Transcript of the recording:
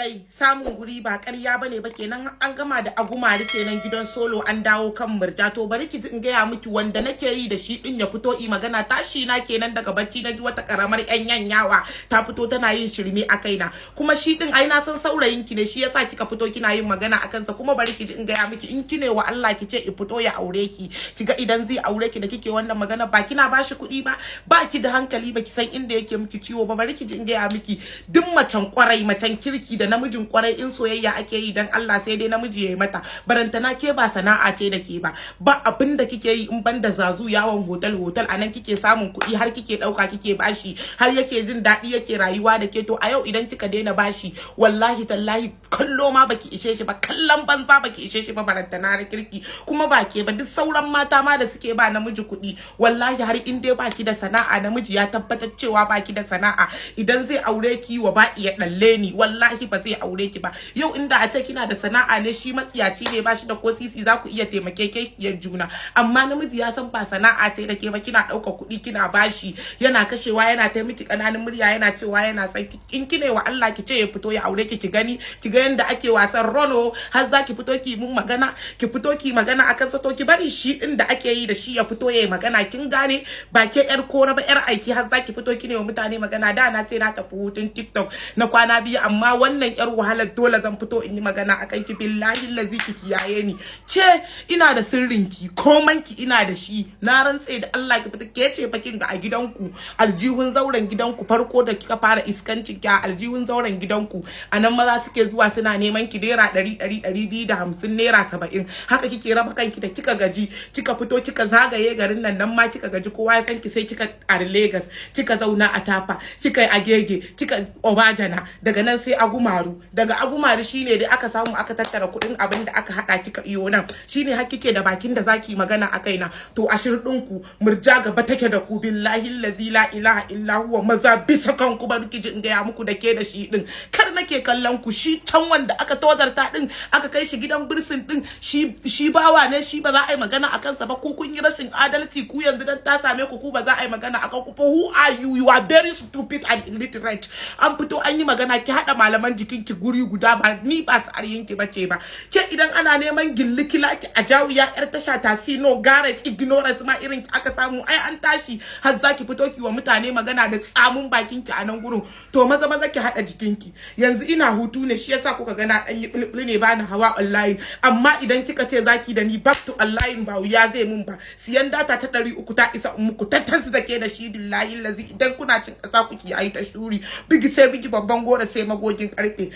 Kai samun guri ba ƙarya bane ba. Kenan an gama da agumari, kenan gidan solo, an dawo kan Murja. To bari ki ji in gaya miki, wanda nake yi da shi din ya fito i magana. Tashi na kenan daga bacci, na ji wata karamar yan yanyawa ta fito tana yin shirme a kaina. Kuma shi din ai na san saurayin ki ne, shi yasa kika fito kina yin magana akan sa. Kuma bari ki ji in gaya miki, in kine wa Allah ki ce i fito ya aure ki, kiga idan zai aure ki da kike wannan magana. Ba kina bashi kuɗi ba? Ba ki da hankali, ba ki san inda yake miki ciwo ba. Bari ki ji in gaya miki, duk macen kwarai, macen kirki da namijin kwarai, in soyayya ake yi dan Allah, sai dai namiji ya yi mata. Barantana ke, ba sana'a ce da ke ba, ba abin da kike yi in ban da zazu, yawon hotel hotel. Anan kike samun kuɗi, har kike ɗauka kike bashi, har yake jin daɗi yake rayuwa da ke. To a yau idan kika daina bashi, wallahi tallahi kallo ma baki ishe shi ba, kallon banza baki ishe shi ba, barantana na kirki. Kuma ba ke ba, duk sauran mata ma da suke ba namiji kuɗi, wallahi har in dai baki da sana'a, namiji ya tabbatar cewa baki da sana'a, idan zai aure ki wa ba iya dalle ni, wallahi ba zai aure ki ba. Yau inda a ce kina da sana'a ne, shi matsiyaci ne, ba shi da ko sisi, za ku iya taimakekekiyar juna. Amma namiji ya san ba sana'a ce da ke ba, kina ɗaukar kuɗi kina bashi, yana kashewa, yana taimaki ƙananan murya, yana cewa yana son ki. In kine wa Allah ki ce ya fito ya aure ki, ki gani, ki ga yanda ake wasan rono. Har za ki fito ki mun magana, ki fito ki magana akan sa. To ki bari shi din da ake yi da shi ya fito yayi magana. Kin gane? Ba ke yar kora ba, yar aiki, har za ki fito ki ne wa mutane magana. Da na ce na tafi hutun TikTok na kwana 2, amma wannan yar wahalar dole zan fito in yi magana akan ki. Billahi lazi ki kiyaye ni. Ke ina da sirrin ki, koman ki ina da shi, na rantse da Allah. Ki fita. Ke ce fa kin ga a gidanku, aljihun zauren gidanku, farko da kika fara iskancin ki a aljihun zauren gidanku, a nan maza suke zuwa suna neman ki, ₦100, 100, 250, ₦70, haka kike raba kanki. Da kika gaji, kika fito kika zagaye garin nan, nan ma kika gaji, kowa ya san ki, sai kika a Lagos, kika zauna a Tafa, kika yi Agege, kika Obajana, daga nan sai Agumaru. Daga Agumaru shine dai aka samu aka tattara kuɗin abin da aka hada, kika iyo nan. Shine har kike da bakin da zaki magana a kaina. To ashir ɗinku, Murja gaba take da ku. Billahi allazi la ilaha illa huwa, maza bisa kanku. Bari ki ji in gaya muku, da ke da shi din kar nake kallon ku. Shi can wanda aka tozarta din, aka kai shi gidan birsin din, shi bawa ne, shi ba za a yi magana a kansa ba. Ku kun yi rashin adalci. Ku yanzu dan ta same ku, ku ba za a yi magana akan ku. Who are you? You are very stupid and illiterate. An fito an yi magana, ki hada malaman jikin ki guri guda. Ba ni ba su aryin ki bace ba. Ke idan ana neman gilli kilaki a jawiya, yar tasha, tasi, no garage, ignorance ma irin ki aka samu, ai an tashi. Har zaki fito ki wa mutane magana da tsamun bakin ki a nan gurin. To maza maza ki hada jikinki. Yanzu ina hutu ne, shi yasa kuka ga na dan yi bulbul ne, bani hawa online. Amma idan kika ce zaki da ni back to online, ba wuya zai mun ba. Siyan data ta 300 ta isa in muku tattas da ke da shi. Billahi lazi, idan kuna cin kasa, ku kiyayi ta shuri. Bigi sai bigi, babban gora sai magogin karfe.